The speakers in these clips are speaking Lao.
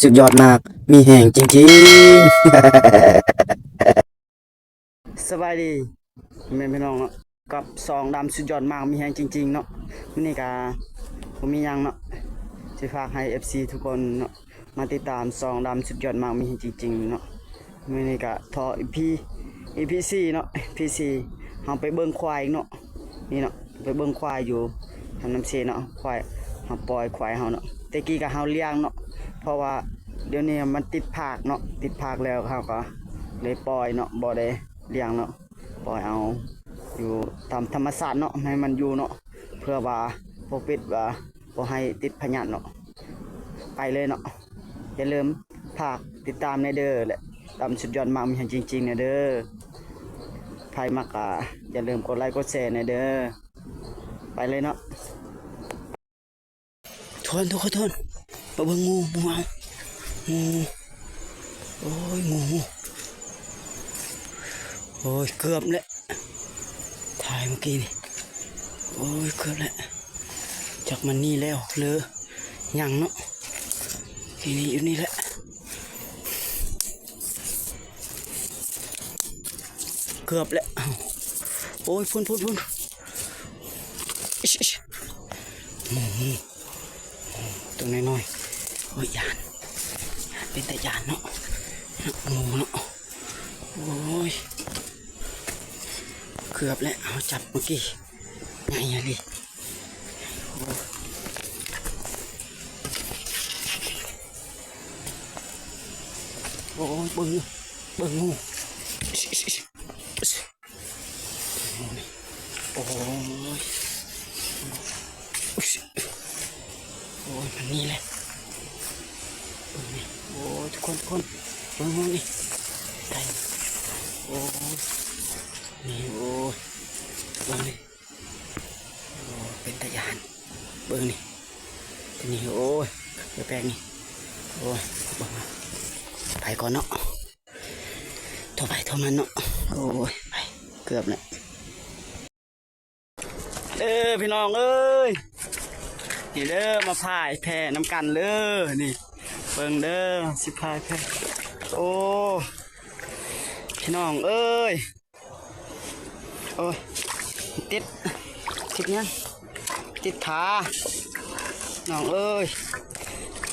ສຸດຍອດມາກ ມີແຮງຈິງໆ. ສະບາຍດີແມ່ພີ່ນ້ອງເນາະ ກັບຊ່ອງດຳສຸດຍອດມາກມີແຮງຈິງໆເນາະ. ມື້ນີ້ກະບໍ່ມີຫຍັງເນາະ ຊິຝາກໃຫ້ເອັຟຊີທຸກຄົນເນາະ ມາຕິດຕາມຊ່ອງດຳສຸດຍອດມາກມີແຮງຈິງໆເນາະ. ມື້ນີ້ກະທໍ່ອີພີ ອີພີສີ່ເນາະ ອີພີສີ່ ເຮົາໄປເບິ່ງຄວາຍອີກເນາະ. ນີ້ເນາະ ໄປເບິ່ງຄວາຍຢູ່ທຳນ້ຳເຊເນາະ ຄວາຍ ເຮົາປ່ອຍຄວາຍເຮົາເນາະ. ແຕ່ກີ້ກະເຮົາລ້ຽງເນາະ ເພາະວ່າດຽວນີ້ມັນຕິດພາກເນາະ ຕິດພາກແລ້ວເຮົາກະເລີຍປ່ອຍເນາະ ບໍ່ໄດ້ລ້ຽງເນາະ ປ່ອຍເອົາຢູ່ຕາມທຳມະຊາດເນາະ ໃຫ້ມັນຢູ່ເນາະ ເພື່ອວ່າປົກປິດວ່າ ບໍ່ໃຫ້ຕິດພະຍາດເນາະ. ໄປເລີຍເນາະ ຢ່າລືມຝາກຕິດຕາມແດ່ເດີ ແລະ ດຳສຸດຍອດມາກມີແຮງຈິງໆແດ່ເດີ. ໃຜມັກກະຢ່າລືມກົດໄລກົດແຊແດ່ເດີ. ໄປເລີຍເນາະ ທຸກຄົນ ທຸກຄົນ ທຸກຄົນ ມາເບິ່ງງູ ງູ ງູ ໂອ້ຍ ງູ ງູ ໂອ້ຍ ເກືອບແລ້ວ ຖ່າຍເມື່ອກີ້ນີ້ ໂອ້ຍ ເກືອບແລ້ວ ຈັກມັນໜີແລ້ວ ຫຼື ຍັງເນາະ ນີ້ ນີ້ ຢູ່ນີ້ແຫຼະ ເກືອບແລ້ວ ໂອ້ຍ ພຸ້ນ ພຸ້ນ ພຸ້ນ ອິຊ ອິຊ ງູ ງູ ໂຕນ້ອຍໆ ໂອ້ຍ ຢ້ານ ເປັນຕາຢ້ານເນາະ ງູເນາະ ໂອ້ຍ ເກືອບແລ້ວ ເຮົາຈັບເມື່ອກີ້ ໃຫຍ່ອີ່ຫຼີ ໂອ້ຍ ເບິ່ງ ເບິ່ງງູ ໂອ້ຍ ໂອ້ຍ ມັນໜີແລ້ວ ເບິ່ງນີ້ ໂອ້ຍ ທຸກຄົນ ທຸກຄົນ ເບິ່ງນີ້ ໄກ່ ໂອ້ຍ ນີ້ ໂອ້ຍ ເບິ່ງນີ້ ໂອ້ຍ ເປັນຕາຢ້ານ ເບິ່ງນີ້ ໂອ້ຍ ແປກໆ ນີ້ ໂອ້ຍ ເບິ່ງ ໄປກ່ອນເນາະ. ໂທໄປໂທມັນເນາະ ໂອ້ຍ ໄປ ເກືອບແລ້ວ ເດີພີ່ນ້ອງເອີຍ ນີ້ເດີ ມາພາຍແພນຳກັນເດີ ນີ້ ເບິ່ງເດີ ຊິພາຍແພ ໂອ້ ພີ່ນ້ອງເອີຍ ໂອ້ຍ ຕິດ ຕິດຫຍັງ ຕິດຂາ ນ້ອງເອີຍ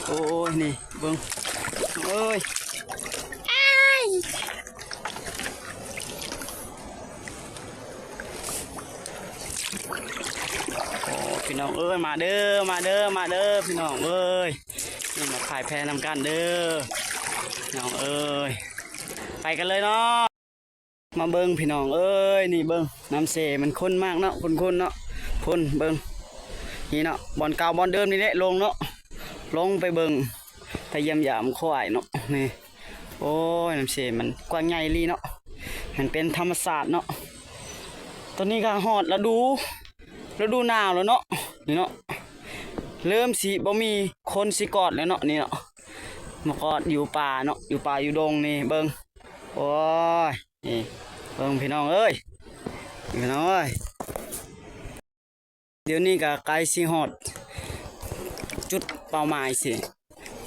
ໂອ້ຍ ນີ້ເບິ່ງ ນ້ອງເອີຍ ອ້າຍ ໂອ້ ພີ່ນ້ອງເອີຍ ມາເດີ ມາເດີ ມາເດີ ພີ່ນ້ອງເອີຍ ນີ້ມາພາຍແພນຳກັນເດີ ນ້ອງເອີຍ ໄປກັນເລີຍເນາະ. ມາເບິ່ງພີ່ນ້ອງເອີຍ ນີ້ເບິ່ງ ນ້ຳເຊມັນຂຸ້ນມາກເນາະ ຂຸ້ນໆເນາະ ພຸ້ນເບິ່ງ ນີ້ເນາະ ບ່ອນເກົ່າບ່ອນເດີມນີ້ແຫຼະ ລົງເນາະ ລົງໄປເບິ່ງ ໄປຢ້ຽມຢາມຄວາຍເນາະ ນີ້ ໂອ້ຍ ນ້ຳເຊມັນກວ້າງໃຫຍ່ອີ່ຫຼີເນາະ ມັນເປັນທຳມະຊາດເນາະ. ຕອນນີ້ກະຮອດລະດູ ລະດູໜາວແລ້ວເນາະ ນີ້ເນາະ ເລີ່ມຊິບໍ່ມີຄົນຊິກອດແລ້ວເນາະ ນີ້ເນາະ ມາກອດຢູ່ປ່າເນາະ ຢູ່ປ່າຢູ່ດົງນີ້ ເບິ່ງ ໂອ້ຍ ນີ້ເບິ່ງພີ່ນ້ອງເອີຍ ພີ່ນ້ອງເອີຍ ດຽວນີ້ກະໃກ້ຊິຮອດຈຸດເປົ້າໝາຍຊິ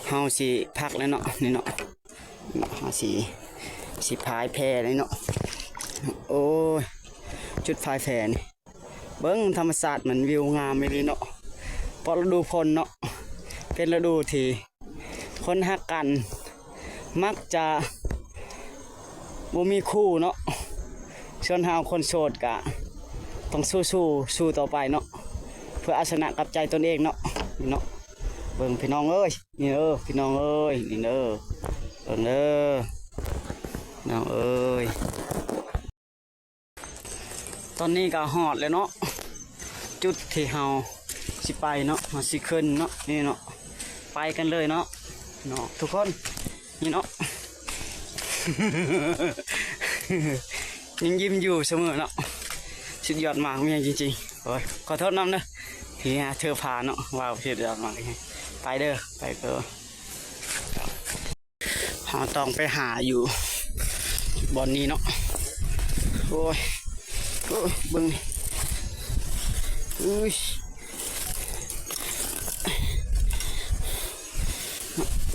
ເຮົາຊິພັກແລ້ວເນາະ ນີ້ເນາະ ເຮົາຊິ ຊິພາຍແພແລ້ວເນາະ ໂອ້ຍ ຈຸດພາຍແພນີ້ ເບິ່ງທຳມະຊາດມັນວິວງາມອີ່ຫຼີເນາະ ເພາະລະດູຝົນເນາະ ເປັນລະດູທີ່ຄົນຮັກກັນມັກຈະບໍ່ມີຄູ່ເນາະ ສ່ວນເຮົາຄົນໂສດກະຕ້ອງສູ້ໆ ສູ້ຕໍ່ໄປເນາະ ເພື່ອເອົາຊະນະກັບໃຈຕົນເອງເນາະ ເນາະ ເບິ່ງພີ່ນ້ອງເອີຍ ນີ້ເດີ ພີ່ນ້ອງເອີຍ ນີ້ເດີ ເບິ່ງເດີ ນ້ອງເອີຍ. ຕອນນີ້ກະຮອດແລ້ວເນາະ ຈຸດທີ່ເຮົາຊິໄປເນາະ ເຮົາຊິຂຶ້ນເນາະ ນີ້ເນາະ ໄປກັນເລີຍເນາະ ເນາະ ທຸກຄົນ ນີ້ເນາະ ຍັງຍິ້ມຢູ່ສະເໝີເນາະ ສຸດຍອດມາກ ມີຫຍັງຈິງໆ ໂອ້ຍ ຂໍໂທດນຳເດີ ທີ່ຫາເທື່ອພາເນາະ ວ້າວ ສຸດຍອດມາກ ໄປເດີ ໄປເດີ. ເຮົາຕ້ອງໄປຫາຢູ່ບ່ອນນີ້ເນາະ ໂອ້ຍ ໂອ້ຍ ເບິ່ງນີ້ ອຸ້ຍ ໂອ້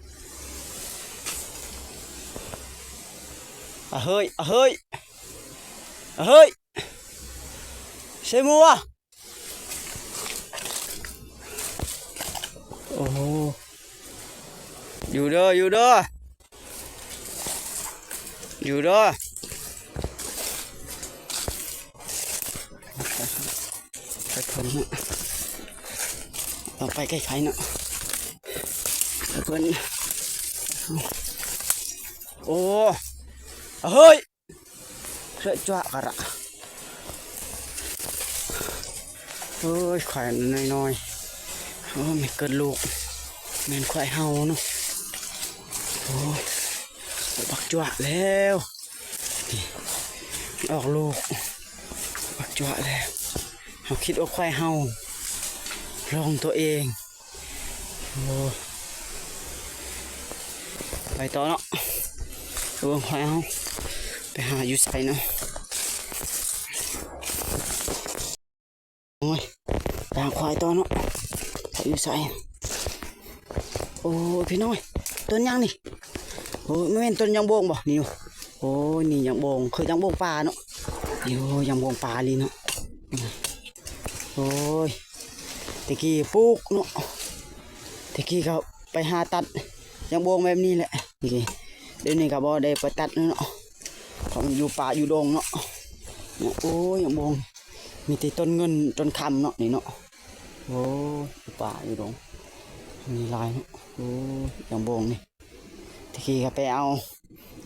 ອະເຮີ້ຍ ອະເຮີ້ຍ ອະເຮີ້ຍ ໃສ່ໝວກ. ໂອ້ ຢູ່ເດີ ຢູ່ເດີ ຢູ່ເດີ. ໄປເພິ່ນເນາະ ຕ້ອງໄປໄກໆເນາະ ໄປເພິ່ນ. ໂອ້ ເຮີ້ຍ ເຊາະຈວະກະລະ. ໂອ້ຍ ຄວາຍນ້ອຍໆ ໂອ້ ແມ່ນເກີດລູກ ແມ່ນຄວາຍເຮົາເນາະ. ໂອ້ຍ ບັກຈວະແລ້ວ ນີ້ ອອກລູກ ບັກຈວະແລ້ວ. ເຮົາຄິດວ່າຄວາຍເຮົາ ລອງຕົວເອງ. ໂອ້ ໄປຕໍ່ເນາະ ໄປເບິ່ງຄວາຍເຮົາ ໄປຫາຢູ່ໃສເນາະ. ໂອ້ຍ ໄປຫາຄວາຍຕໍ່ເນາະ ໄປຢູ່ໃສ. ໂອ້ຍ ພີ່ນ້ອງ ຕົ້ນຫຍັງນີ້? ໂອ້ຍ ແມ່ນຕົ້ນຍາງໂບງບໍ່ນີ້? ໂອ້ຍ ນີ້ຍາງໂບງ ຄືຍາງໂບງປ່າເນາະ. ໂອ້ຍ ຍາງໂບງປ່າອີ່ຫຼີເນາະ. ໂອ້ຍ ແຕ່ກີ້ປູກເນາະ ແຕ່ກີ້ກະໄປຫາຕັດຍາງໂບງແບບນີ້ແຫຼະ. ດຽວນີ້ກະບໍ່ໄດ້ໄປຕັດແລ້ວເນາະ ເພາະມັນຢູ່ປ່າຢູ່ດົງເນາະ. ໂອ້ຍ ຍາງໂບງ ມີແຕ່ຕົ້ນເງິນຕົ້ນຄຳເນາະນີ້ເນາະ. ໂອ້ຍ ຢູ່ປ່າຢູ່ດົງ ມີຫຼາຍເນາະ. ໂອ້ຍ ຍາງໂບງນີ້ ແຕ່ກີ້ກະໄປເອົາ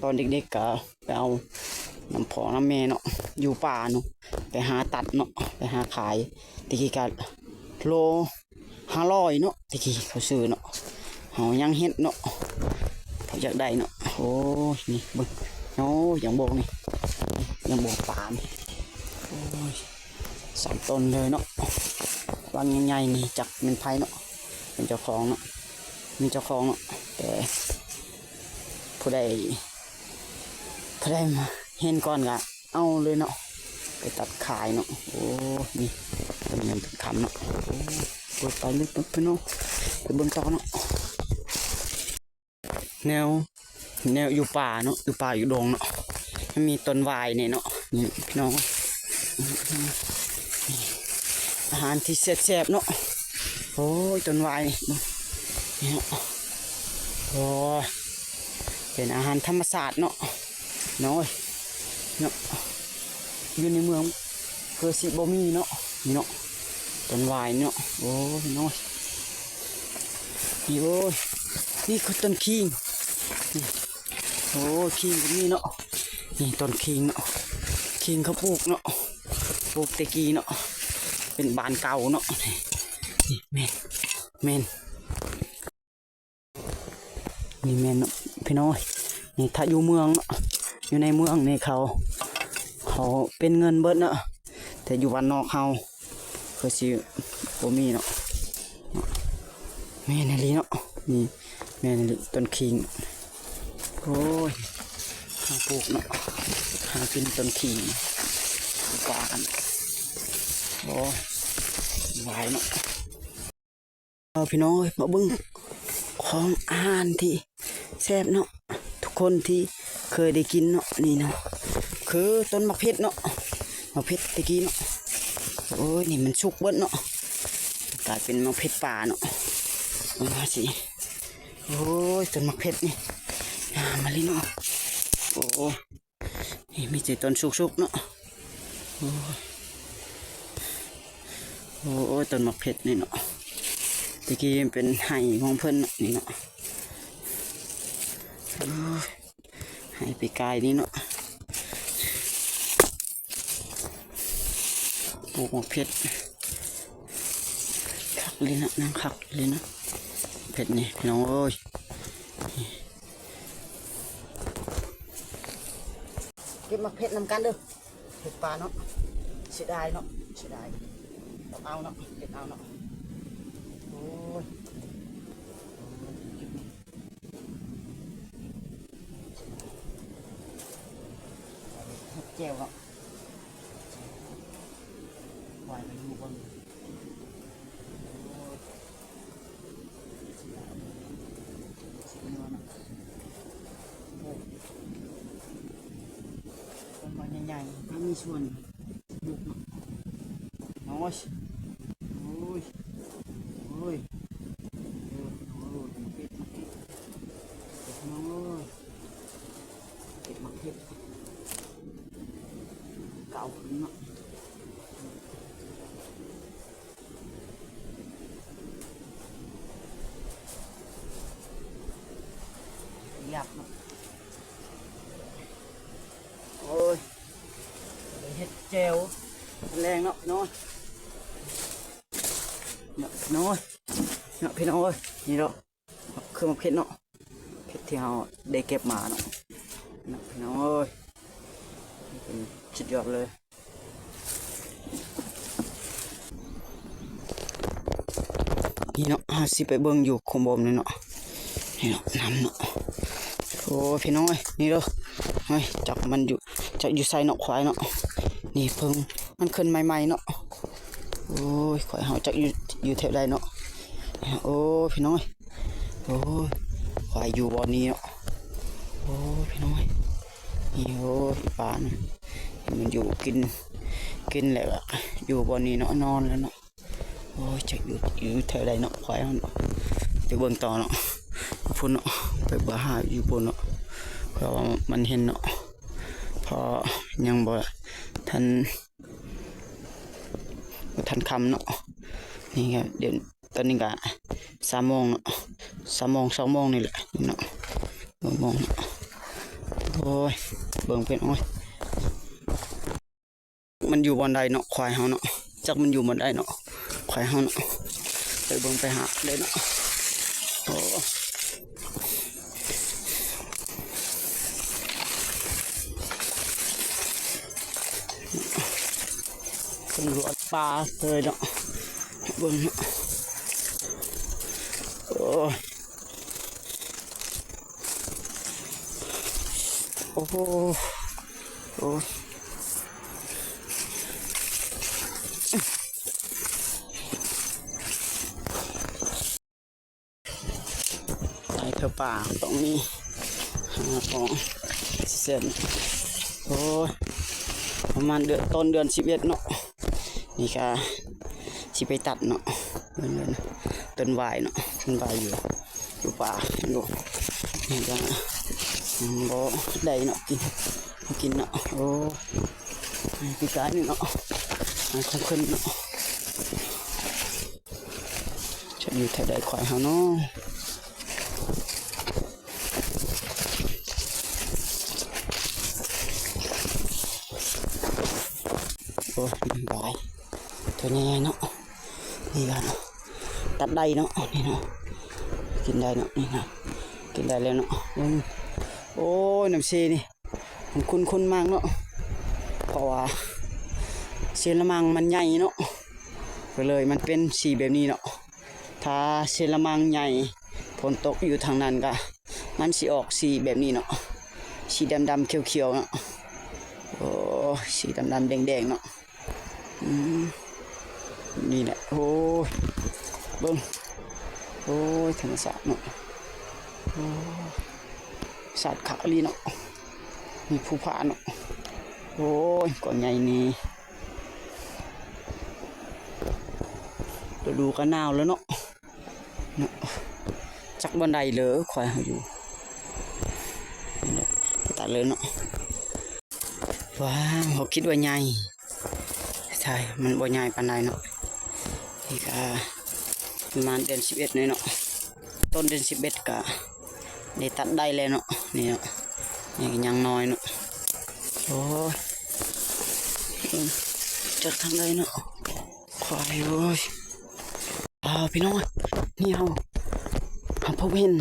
ຕອນເດັກໆກະໄປເອົານຳພໍ່ນຳແມ່ເນາະ ຢູ່ປ່າເນາະ ໄປຫາຕັດເນາະ ໄປຫາຂາຍ. ແຕ່ກີ້ກະໂລຫ້າຮ້ອຍເນາະ ແຕ່ກີ້ເຂົາຊື້ເນາະ. ເຮົາຍັງເຮັດເນາະ ເພາະຢາກໄດ້ເນາະ. ໂອ້ຍ ນີ້ເບິ່ງ ໂອ້ຍ ຍາງໂບງນີ້ ຍາງໂບງປ່ານີ້. ໂອ້ຍ ສາມຕົ້ນເລີຍເນາະ ບາງໃຫຍ່ໆນີ້ ຈັກແມ່ນໃຜເນາະ ເປັນເຈົ້າຂອງເນາະ ມີເຈົ້າຂອງເນາະ ແຕ່ຜູ້ໃດ ຜູ້ໃດມາເຫັນກ່ອນກະເອົາເລີຍເນາະ ໄປຕັດຂາຍເນາະ. ໂອ້ ນີ້ເປັນເງິນເປັນຄຳເນາະ. ໂອ້ ເປີດໄປເລີຍ ເປີດໄປເນາະ ໄປເບິ່ງຕໍ່ເນາະ. ແນວ ແນວຢູ່ປ່າເນາະ ຢູ່ປ່າຢູ່ດົງເນາະ ມັນມີຕົ້ນຫວາຍນີ້ເນາະ. ນີ້ພີ່ນ້ອງ ອາຫານທີ່ແຊບໆເນາະ. ໂອ້ຍ ຕົ້ນຫວາຍນີ້ ນີ້ເນາະ. ໂອ້ຍ ເປັນອາຫານທຳມະຊາດເນາະ ນ້ອງເອີຍເນາະ. ຢູ່ໃນເມືອງຄືຊິບໍ່ມີເນາະ ນີ້ເນາະ ຕົ້ນຫວາຍເນາະ. ໂອ້ຍ ນ້ອງເອີຍ ນີ້ ໂອ້ຍ ນີ້ຄືຕົ້ນຂີງ ນີ້. ໂອ້ຍ ຂີງກະມີເນາະ ນີ້ຕົ້ນຂີງເນາະ. ຂີງເຂົາປູກເນາະ ປູກແຕ່ກີ້ເນາະ ເປັນບ້ານເກົ່າເນາະ. ນີ້ ນີ້ແມ່ນ ແມ່ນ ນີ້ແມ່ນເນາະ ພີ່ນ້ອງເອີຍ. ນີ້ຖ້າຢູ່ເມືອງເນາະ ຢູ່ໃນເມືອງນີ້ເຂົາ ເຂົາເປັນເງິນເບິດເນາະ ແຕ່ຢູ່ບ້ານນອກເຮົາ ຄືຊິບໍ່ມີເນາະ. ແມ່ນອີ່ຫຼີເນາະ ນີ້ແມ່ນອີ່ຫຼີ ຕົ້ນຂີງ. ໂອ້ຍ ຫາປູກເນາະ ຫາກິນຕົ້ນຂີງ ປາກັນ. ໂອ້ຍ ຫວາຍເນາະ. ເອົາ ພີ່ນ້ອງເອີຍ ມາເບິ່ງຂອງອາຫານທີ່ແຊບເນາະ ທຸກຄົນທີ່ເຄີຍໄດ້ກິນເນາະ. ນີ້ເນາະ ຄືຕົ້ນໝາກເຜັດເນາະ ໝາກເຜັດແຕ່ກີ້ເນາະ. ໂອ້ຍ ນີ້ມັນສຸກເບິດເນາະ ກາຍເປັນໝາກເຜັດປ່າເນາະ. ເບິ່ງວ່າຊິ ໂອ້ຍ ຕົ້ນໝາກເຜັດນີ້ ງາມມາລີເນາະ. ໂອ້ ນີ້ມີແຕ່ຕົ້ນສຸກໆເນາະ. ໂອ້ຍ ໂອ້ຍ ຕົ້ນໝາກເຜັດນີ້ເນາະ ແຕ່ກີ້ມັນເປັນໄຮ່ຂອງເພິ່ນເນາະ ນີ້ເນາະ. ໂອ້ຍ ໄຮ່ປີກາຍນີ້ເນາະ ປູກໝາກເຜັດ ຄັກອີ່ຫຼີເນາະ ນາງ ຄັກອີ່ຫຼີເນາະ ເຜັດນີ້ ພີ່ນ້ອງເອີຍ. ເກັບໝາກເຜັດນຳກັນເດີ ເຜັດປ່າເນາະ. ເສຍດາຍເນາະ ເສຍດາຍ ເອົາເນາະ ເກັບເອົາເນາະ. ໂອ້ຍ ເຮັດແຈ່ວເນາະ ຫວານຢູ່ເບິ່ງ. ໂອ້ຍ ຊິເນາະ ໂອ້ຍ. ສວນບຸກເນາະ. ໂອ້ຍ ໂອ້ຍ ໂອ້ຍ ໂອ້ຍ ເກັບມາເກັບ ເກັບມາເກັບ ເກັບມາເກັບ ເອົາຂຶ້ນເນາະ. ຫຍັບເນາະ. ໂອ້ຍ ໄປເຮັດແຈ່ວແລງເນາະ ເນາະ ເນາະ ເນາະ ພີ່ນ້ອງເອີຍ. ນີ້ເນາະ ຄືໝາກເຜັດເນາະ ເຜັດທີ່ເຮົາໄດ້ເກັບມາເນາະ ເນາະ ພີ່ນ້ອງເອີຍ. ເປັນສຸດຍອດເລີຍ. ນີ້ເນາະ ເຮົາຊິໄປເບິ່ງຢູ່ໂຄງບົ່ມນີ້ເນາະ. ນີ້ເນາະ ນ້ຳເນາະ. ໂອ້ຍ ພີ່ນ້ອງເອີຍ ນີ້ເດີ. ໂອ້ຍ ຈັກມັນຢູ່ ຈັກຢູ່ໃສເນາະ ຄວາຍເນາະ. ນີ້ເພິ່ງມັນຂຶ້ນໃໝ່ໆເນາະ. ໂອ້ຍ ຄວາຍເຮົາຈັກຢູ່ ຢູ່ແຖວໃດເນາະ. ໂອ້ຍ ພີ່ນ້ອງເອີຍ ໂອ້ຍ ຄວາຍຢູ່ບ່ອນນີ້ເນາະ. ໂອ້ຍ ພີ່ນ້ອງເອີຍ ນີ້ ໂອ້ຍ ປານ ມັນຢູ່ກິນ ກິນແລ້ວກະຢູ່ບ່ອນນີ້ເນາະ ນອນແລ້ວເນາະ. ໂອ້ຍ ຈັກຢູ່ ຢູ່ແຖວໃດເນາະ ຄວາຍເຮົາເນາະ. ໄປເບິ່ງຕໍ່ເນາະ ພຸ້ນເນາະ ໄປເບິ່ງຫາຢູ່ພຸ້ນເນາະ ເພື່ອວ່າມັນເຫັນເນາະ ເພາະຍັງບໍ່ທັນ ບໍ່ທັນຄ່ຳເນາະ. ນີ້ກະ ດຽວ ຕອນນີ້ກະສາມໂມງເນາະ ສາມໂມງ ສອງໂມງນີ້ແຫຼະເນາະ ສອງໂມງເນາະ. ໂອ້ຍ ເບິ່ງເພິ່ນ ໂອ້ຍ ມັນຢູ່ບ່ອນໃດເນາະ ຄວາຍເຮົາເນາະ ຈັກມັນຢູ່ບ່ອນໃດເນາະ ຄວາຍເຮົາເນາະ. ໄປເບິ່ງໄປຫາເລີຍເນາະ. ໂອ້ ເບິ່ງລວດປາເລີຍເນາະ ເບິ່ງເນາະ. ໂອ້ຍ ໂອ້ໂຫ ໂອ້ຍ ໄປເທື່ອປ່າຕ້ອງມີຫາຂອງເສັ້ນ. ໂອ້ຍ ປະມານເດືອນ ຕົ້ນເດືອນສິບເອັດເນາະ. ນີ້ກະຊິໄປຕັດເນາະ ເບິ່ງເດີ ຕົ້ນຫວາຍເນາະ ຕົ້ນຫວາຍຢູ່ ຢູ່ປ່າຢູ່. ນີ້ກະບໍ່ໄດ້ເນາະ ກິນ ກິນເນາະ. ໂອ້ຍ ປີກາຍນີ້ເນາະ ຫາຂອງຂຶ້ນເນາະ. ຈະຢູ່ແຖວໃດຄວາຍເຮົາເນາະ. ໂອ້ຍ ຫຼາຍ ຕົວໃຫຍ່ເນາະ. ນີ້ລະ ຕັດໄດ້ເນາະ ນີ້ເນາະ ກິນໄດ້ເນາະ ນີ້ນະ ກິນໄດ້ແລ້ວເນາະ. ໂອ້ຍ ນ້ຳເຊນີ້ ມັນຂຸ້ນໆມາກເນາະ ເພາະວ່າເຊລະມັງມັນໃຫຍ່ເນາະ ກະເລີຍມັນເປັນສີແບບນີ້ເນາະ. ຖ້າເຊລະມັງໃຫຍ່ ຝົນຕົກຢູ່ທາງນັ້ນກະ ມັນຊິອອກສີແບບນີ້ເນາະ ສີດຳໆຂຽວໆເນາະ. ໂອ້ ສີດຳໆແດງໆເນາະ. ອືມ ນີ້ແຫຼະ ໂອ້ຍ ເບິ່ງ ໂອ້ຍ ທຳມະຊາດເນາະ ໂອ້ຍ ສາດຂາກອີ່ຫຼີເນາະ ມີພູຜາເນາະ. ໂອ້ຍ ກອງໃຫຍ່ນີ້ ລະດູກະໜາວແລ້ວເນາະ. ເນາະ ຈັກບ່ອນໃດເລີ ຄວາຍເຮົາຢູ່ ໄປຕັດເລີຍເນາະ. ວ້າວ ເຮົາຄິດວ່າໃຫຍ່ ໃຊ່ ມັນບໍ່ໃຫຍ່ປານໃດເນາະ. ນີ້ກະປະມານເດືອນສິບເອັດນີ້ເນາະ ຕົ້ນເດືອນສິບເອັດກະໄດ້ຕັດໄດ້ແລ້ວເນາະ. ນີ້ເນາະ ນີ້ກະຍັງນ້ອຍເນາະ. ໂອ້ຍ ຈັກທາງໃດເນາະ ຄວາຍເອີຍ. ອ້າວ ພີ່ນ້ອງ ນີ້ເຮົາ ເຮົາພົບເຫັນ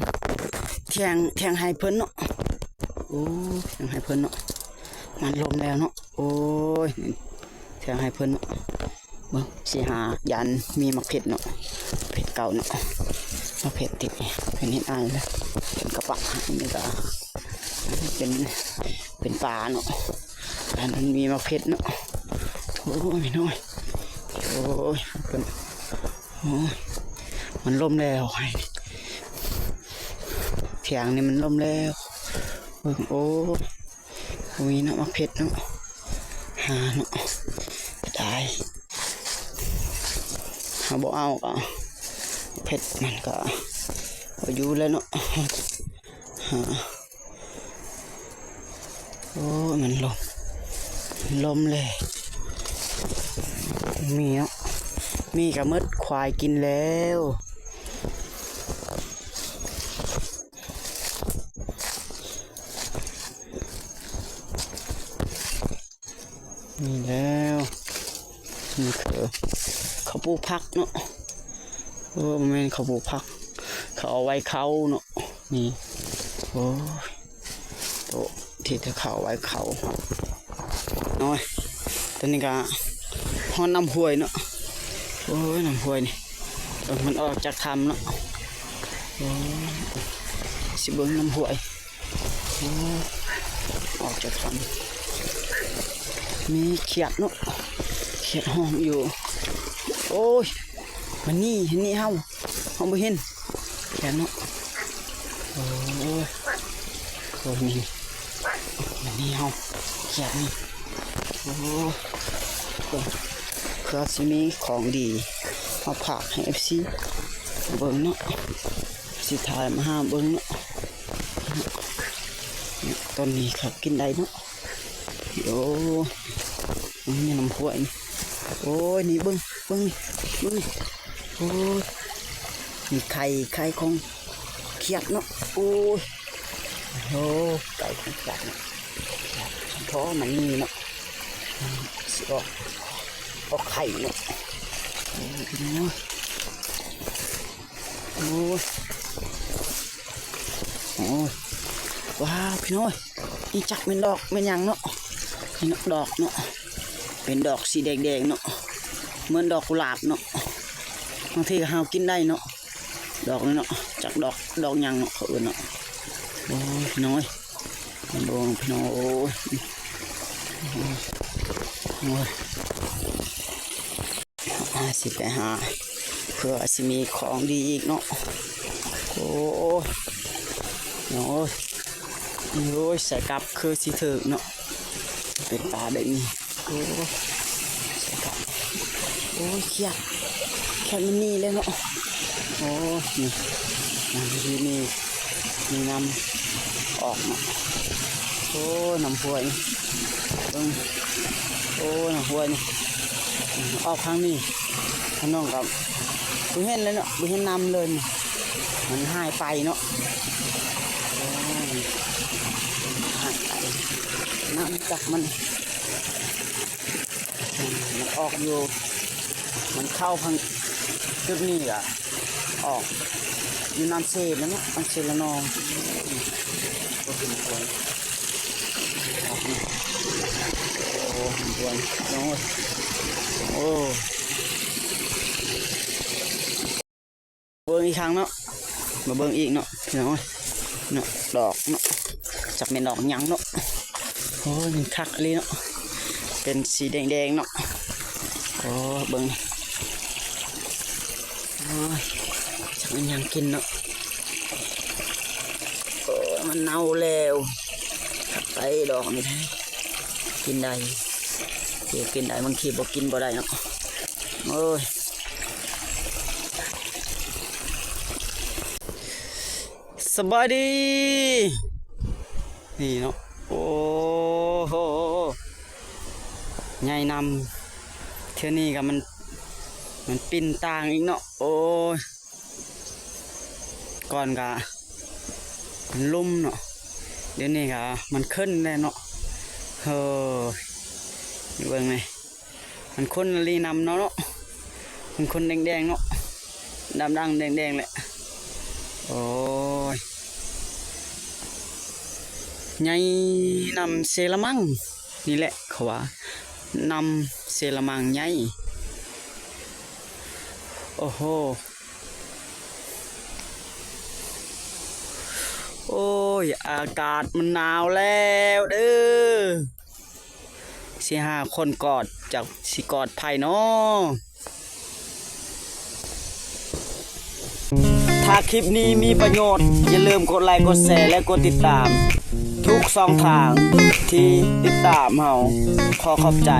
ຖຽງ ຖຽງໄຮ່ເພິ່ນເນາະ. ໂອ້ ຖຽງໄຮ່ເພິ່ນເນາະ ມັນລົມແລ້ວເນາະ. ໂອ້ຍ ຖຽງໄຮ່ເພິ່ນເນາະ. ເບິ່ງ ຊິຫາ ຢ້ານມີໝາກເຜັດເນາະ ເຜັດເກົ່າເນາະ ໝາກເຜັດຕິດ ເພິ່ນເຮັດອາຍແລ້ວ ເພິ່ນກະປະໃຫ້. ນີ້ກະເປັນ ເປັນປ່າເນາະ ອັນນັ້ນມີໝາກເຜັດເນາະ. ໂອ້ຍ ພີ່ນ້ອງ ໂອ້ຍ ເພິ່ນ ໂອ້ຍ ມັນລົມແລ້ວ ຖຽງນີ້ມັນລົມແລ້ວ. ເບິ່ງ ໂອ້ຍ ມີເນາະ ໝາກເຜັດເນາະ ຫາເນາະ ໄດ້ ເຮົາບໍ່ເອົາກໍເຜັດ ມັນກໍບໍ່ຢູ່ແລ້ວເນາະ ຫາ. ໂອ້ຍ ມັນລົມ ລົມເລີຍ ມີເນາະ ມີກໍໝົດ ຄວາຍກິນແລ້ວ ນີ້ແລ້ວ ນີ້ຄືເຂົາປູກຜັກເນາະ ໂອ້ ບໍ່ແມ່ນເຂົາປູກຜັກ ເຂົາເອົາໄວ້ເຂົ້າເນາະ ນີ້ ໂອ້ຍ ໂຕະທີ່ເຂົາເອົາໄວ້ເຂົ້າ ໂອ້ຍ ຕອນນີ້ກະຮອດນ້ຳຫ້ວຍເນາະ ໂອ້ຍ ນ້ຳຫ້ວຍນີ້ ເອີ ມັນອອກຈາກຖ້ຳເນາະ ໂອ້ຍ ຊິເບິ່ງນ້ຳຫ້ວຍ. ໂອ້ ອອກຈາກຖ້ຳ ມີຂຽດເນາະ ຂຽດຮ້ອງຢູ່ ໂອ້ຍ ມັນໜີ ມັນໜີເຮົາ ເຮົາບໍ່ເຫັນ ຂຽດເນາະ ໂອ້ຍ ໂອ້ຍ ນີ້ ມັນໜີເຮົາ ຂຽດນີ້ ໂອ້ ເພິ່ນ ເພື່ອຊິມີຂອງດີມາຝາກໃຫ້ເອັຟຊີເບິ່ງເນາະ ຊິຖ່າຍມາໃຫ້ເບິ່ງເນາະ. ຕົ້ນນີ້ເຂົາກິນໄດ້ເນາະ ໂອ້ ນີ້ນ້ຳຫ້ວຍນີ້ ໂອ້ຍ ນີ້ເບິ່ງ ເບິ່ງນີ້ ເບິ່ງນີ້ ໂອ້ຍ ນີ້ໄຂ່ ໄຂ່ຂອງຂຽດເນາະ ໂອ້ຍ ໂອ້ ໄຂ່ຂອງຂຽດເນາະ ພໍມັນມີເນາະ ຊິອອກ ອອກໄຂ່ເນາະ ໂອ້ຍ ໂອ້ຍ ໂອ້ຍ ວ້າວ ພີ່ນ້ອງເອີຍ ນີ້ຈັກແມ່ນດອກແມ່ນຫຍັງເນາະ ນີ້ເນາະ ດອກເນາະ ເປັນດອກສີແດງໆເນາະ ເໝືອນດອກກຸຫຼາບເນາະ ບາງທີກໍຫາກິນໄດ້ເນາະ ດອກນີ້ເນາະ ຈັກດອກ ດອກຫຍັງເນາະ ເຂົາເອີ້ນເນາະ ໂອ້ຍ ພີ່ນ້ອງເອີຍ ເບິ່ງພີ່ນ້ອງ ໂອ້ຍ ໂອ້ຍ ໂອ້ຍ. ຫາ ຊິໄປຫາ ເພື່ອຊິມີຂອງດີອີກເນາະ ໂອ້ຍ ໂອ້ຍ ໂອ້ຍ ໃສ່ກັບຄືຊິຖືກເນາະ ເປັນປາແບບນີ້ ໂອ້ຍ ໃສ່ກັບ ໂອ້ຍ ຂຽດ ຂຽດມັນໜີເລີຍເນາະ ໂອ້ຍ ນີ້ ນ້ຳທີ່ນີ້ ມີນ້ຳອອກເນາະ ໂອ້ຍ ນ້ຳຫ້ວຍ ເບິ່ງ ໂອ້ຍ ນ້ຳຫ້ວຍນີ້ ອອກທາງນີ້ ທາງນ້ອງກໍບໍ່ເຫັນເລີຍເນາະ ບໍ່ເຫັນນ້ຳເລີຍ ມັນຫາຍໄປເນາະ ໂອ້ຍ ຫາຍໄປ ນ້ຳຈັກມັນ ມັນອອກຢູ່ ມັນເຂົ້າທາງຈຸດນີ້ກະອອກຢູ່ນ້ຳເຊນະເນາະ ນ້ຳເຊລະນອງ ໂອ້ ເຫັນຄວາຍ ໂອ້ ເຫັນຄວາຍ ໂອ້ ໂອ້ ເບິ່ງອີກຄັ້ງເນາະ ມາເບິ່ງອີກເນາະ ພີ່ນ້ອງເອີຍ ເນາະ ດອກເນາະ ຈັກແມ່ນດອກຫຍັງເນາະ ໂອ້ຍ ມັນຄັກອີ່ຫຼີເນາະ ເປັນສີແດງໆເນາະ ໂອ້ ເບິ່ງ ໂອ້ຍ ຈັກແມ່ນຫຍັງກິນເນາະ ໂອ້ຍ ມັນເນົ່າແລ້ວ ຄັກໄປດອກນີ້ ກິນໄດ້ ເກັບກິນໄດ້ ບາງທີບໍ່ກິນບໍ່ໄດ້ເນາະ ໂອ້ຍ ສະບາຍດີ ນີ້ເນາະ ໂອ້ໂຫ ໃຫຍ່ນຳ ເທື່ອນີ້ກໍມັນ ມັນປິ່ນຕ່າງອີກເນາະ ໂອ້ຍ ກ່ອນກະມັນລຸ່ມເນາະ ດຽວນີ້ກະມັນຂຶ້ນແລ້ວເນາະ ເຮີ້ຍ ເບິ່ງນີ້ ມັນຂຸ້ນອີ່ຫຼີນຳເນາະ ເນາະ ມັນຂຸ້ນແດງໆເນາະ ດຳໆແດງໆແຫຼະ ໂອ້ຍ ໃຫຍ່ນຳເຊລະມັງ ນີ້ແຫຼະເຂົາວ່າ ນຳເຊລະມັງໃຫຍ່ ໂອ້ໂຫ ໂອ້ຍ ອາກາດມັນໜາວແລ້ວເດີ້ ຊິຫາຄົນກອດ ຈັກຊິກອດໃຜນໍ ໂອ້ ຖ້າຄລິບນີ້ມີປະໂຫຍດ, ຢ່າລືມກົດໄລ, ກົດແຊ ແລະ ກົດຕິດຕາມ ທຸກຊ່ອງທາງທີ່ຕິດຕາມເຮົາ. ຂໍຂອບໃຈ.